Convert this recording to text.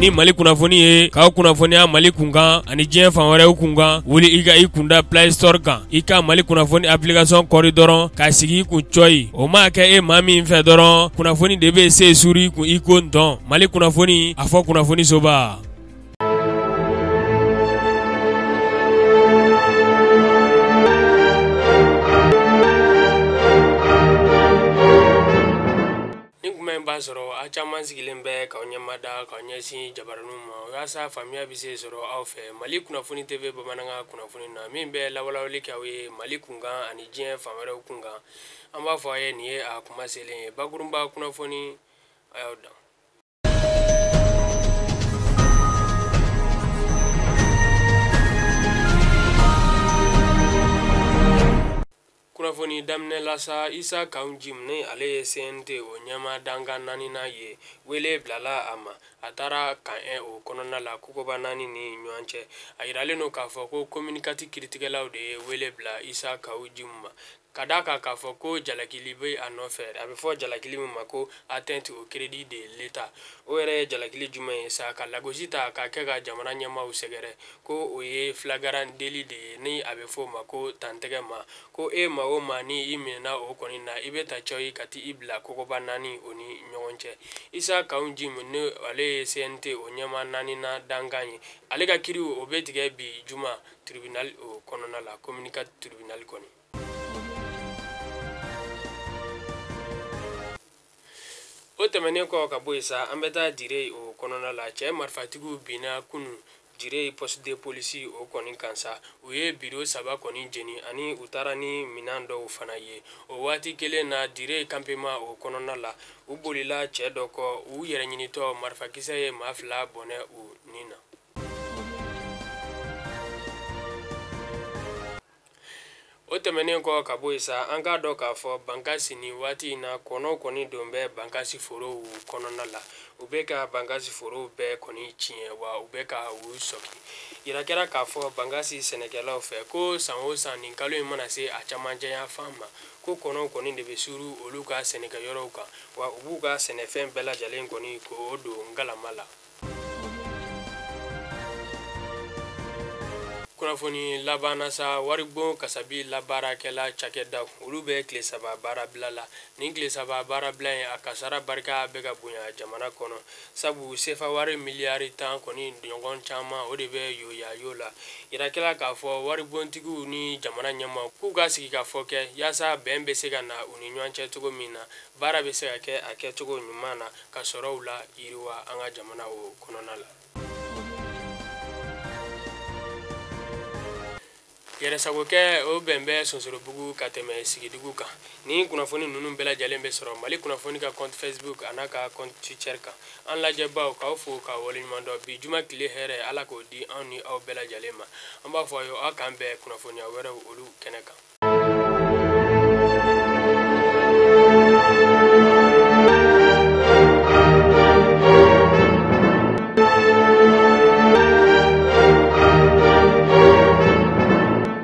Ni Mali kunnafoni ye k'aw kunnafoniya Mali kunkan ani diɲɛ fan wɛrɛw kunkan, wuli i ka i kunda Play Store kan, i ka Mali kunnafoni application kɔri dɔrɔn k'a sigi i kun cɔyi. O maa kɛ e maa min fɛ dɔrɔn, kunnafoni de bɛ se suuru i kun i ko ntɔn. Mali kunnafoni, a fɔ kunnafoni soba. Ni kuma in b'a sɔrɔ a caman sigilen bɛ k'aw ɲɛmada k'aw ɲɛsin jabaraninw ma walasa faamuya bɛ se sɔrɔ aw fɛ Mali kunnafoni TV bamanankan kunnafoni na min bɛ lawalawali kɛ aw ye Mali kunkan ani diɲɛ fan wɛrɛw kunkan. An b'a fɔ aw ye nin ye a kuma selen ye. Bakurunba kunnafoni, a y'aw dan. Kunnafoni daminɛ la sa, Isa Kawu Jim ni ale ye CNT o ɲɛmaa dankan naaninan ye, wele bilala a ma. A taara camp 1 o kɔnɔna la kogoba naani ni ɲɔgɔn cɛ. A yiralen don k'a fɔ ko commune 4 kiritigɛlaw de ye wele bila Isa Kawu Jim ma, ka d'a kan k'a fɔ ko jalakili bɛ a nɔfɛ. A bɛ fɔ jalakili min ma ko atteinte au crédit de l'État. O yɛrɛ ye jalakili jumɛn ye sa? Ka lagosi ta k'a kɛ ka jamana ɲɛmaaw sɛgɛrɛ, ko o ye flagrant délit de ye, ni a bɛ fɔ o ma ko tantɛgɛ ma. Ko e maa o maa ni i minɛna o kɔni na, i bɛ ta cɔyi ka t'i bila kogoba naani o ni ɲɔgɔn cɛ. Isa Kawu Jim ni ale ye CNT o ɲɛmaa naaninan dankan ye, ale ka kiri o bɛ tigɛ bi juma tribunal o kɔnɔna la, commune 4 tribunal kɔni. O tɛmɛnen kɔ ka bɔ yen sa, an bɛ taa Dire o kɔnɔna la. Cɛ marifatigiw binna kunun Dire poste de police o kɔni kan sa. U ye biro 3 kɔni jeni ani u taara ni minɛn dɔw fana ye. O waati kelen na Dire campement o kɔnɔna la, u bolila cɛ dɔ kɔ, u yɛrɛ ɲinitɔ marifakisɛ ye maa 2 bɔnɛ u ni na. O tɛmɛnen kɔ ka bɔ yen sa, an k'a dɔn k'a fɔ Bankasi ni waati in na kɔnɔw kɔni don bɛ Bankasi forow kɔnɔna la. U bɛ ka Bankasi forow bɛɛ kɔni tiɲɛ, wa u bɛ ka u sɔki. Yira kɛra k'a fɔ Bankasi sɛnɛkɛlaw fɛ ko san o san nin kalo in mana se a camancɛya fan ma, ko kɔnɔw kɔni de bɛ suuru olu ka sɛnɛkɛyɔrɔw kan, wa u b'u ka sɛnɛfɛn bɛɛ lajɛlen kɔni k'o don ngalama la. Kunnafoni laban na sa, waribon kasabi labaarakɛla cakɛdaw olu bɛ tile 3 baarabila la. Nin tile 3 baarabila in a kasara barika bɛ ka bonya jamana kɔnɔ, sabu sefa wari miliyari 10 kɔni ɲɔgɔn caman o de bɛ yoyayo la. Yirakɛla k'a fɔ waribontigiw ni jamana ɲɛmaaw k'u ka sigi ka fɔ kɛ yaasa bɛn bɛ se ka na u ni ɲɔgɔn cɛ cogo min na, baara bɛ se ka kɛ a kɛcogo ɲuman na ka sɔrɔw la yiriwa an ka jamana o kɔnɔna la. Yɛrɛsagokɛ o bɛn bɛ Sonsorobugu ka tɛmɛ Sigidugu kan. Ni kunnafoni ninnu bɛɛ lajɛlen bɛ sɔrɔ Mali kunnafoni ka compte Facebook a n'a ka compte Twitter kan. An lajɛbaw k'aw fo k'aw waleɲuman dɔn. Bi juma tile hɛrɛ, Ala k'o di anw ni aw bɛɛ lajɛlen ma. An b'a fɔ aw ye aw k'an bɛn kunnafoniya wɛrɛw olu kɛnɛ kan.